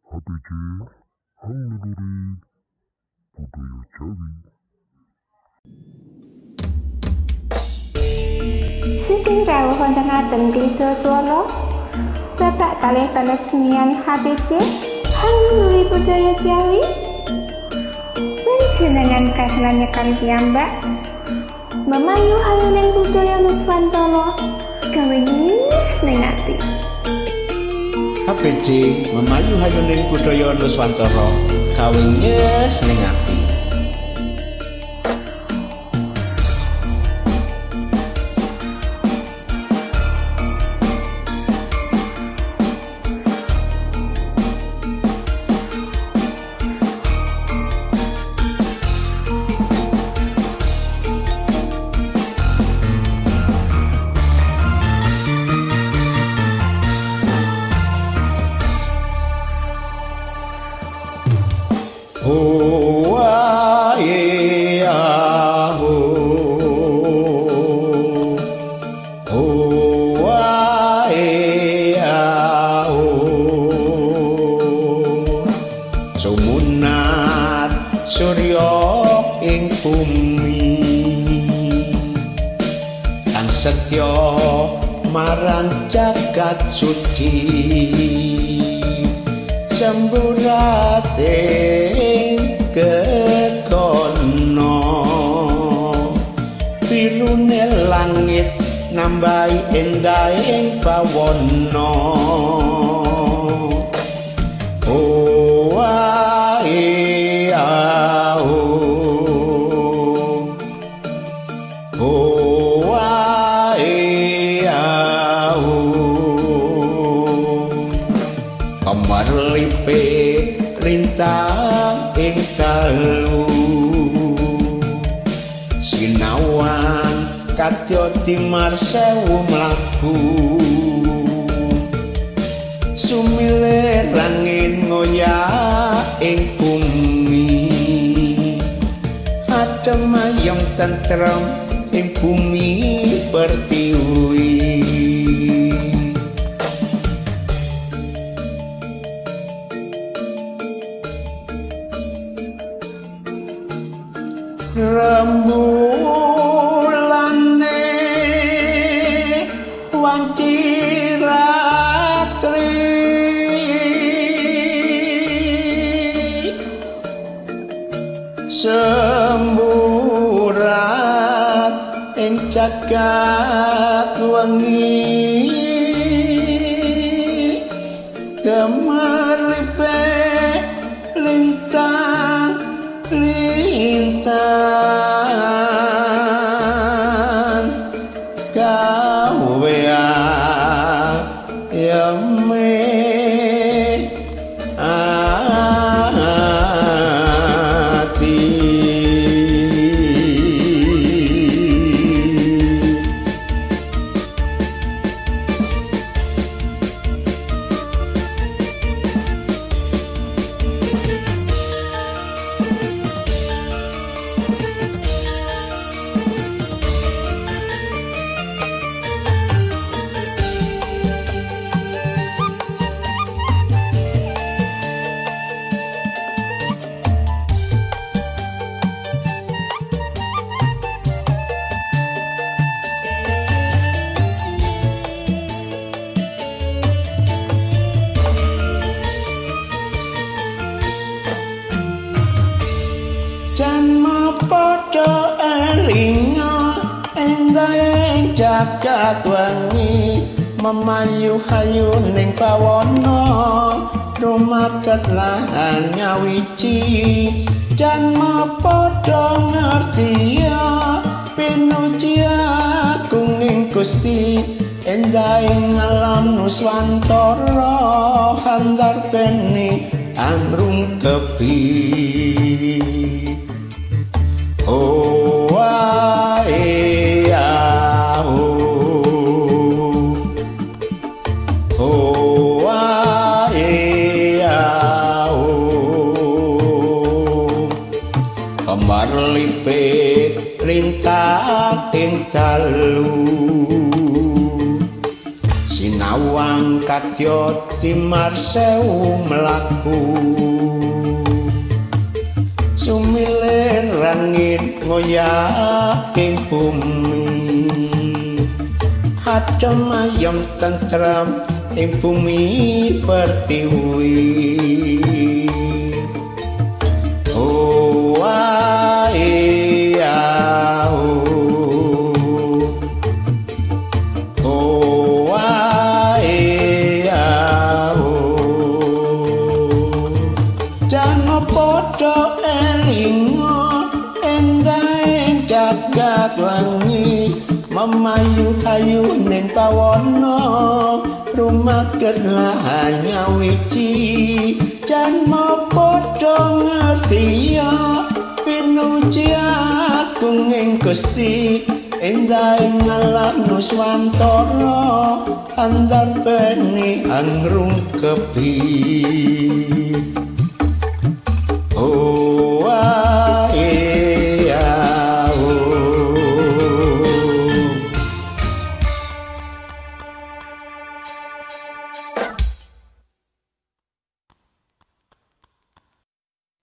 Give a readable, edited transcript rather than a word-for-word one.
HPC Hangnuluri Budaya Jawi. Sugeng rawuh wonten Aten Klida Swara. Bapak kalih peresmian HPC Hangnuluri Budaya Jawi. Panjenengan kasnan nyekan piyambak memayu hayuning budaya Nuswantara gawe nyes ning ati. HPC memayu hayuning budaya Nuswantara gawe nyes ning ati. Sumunat surya ing bumi kang setya marang jagat suci semburate kekono birune langit nambahi endahing bawana. Oh ae ah oh, oh ae ah oh. Kemerlipe lintang ing dalu sinawan kadya timar sewu mlaku sumilir angin ngoyak ing bumi adem ayem tentrem ing bumi pertiwi. Rembulane wanci ratri semburat ing jagat wengi gemerlipe lintang lintang gawe ayeme ati. Janma padha elinga endahing jagat wengi memayu hayuning bawana rumaket lan nyawiji. Janma padha ngertiya pinuji agunging Gusti endahing alam Nuswantara handar beni amrungkepi. Oh ae ah oh, oh ae ah oh. Kemerlipe lintang ing dalu sinau Sawang kadya timar sewu mlaku, sumilir angin ngoyak ing bumi, adem ayem tentrem ing bumi pertiwi. Oh ae oh, oh ae oh. Jangan padha elinga endahe jagat wangi, memayu ayu ning pawana, rumaket lahanya wiji. Janma padha ngerti ya pinuji agung ing Gusti, endahe ngalam nuswantara andar beni angrung kebi.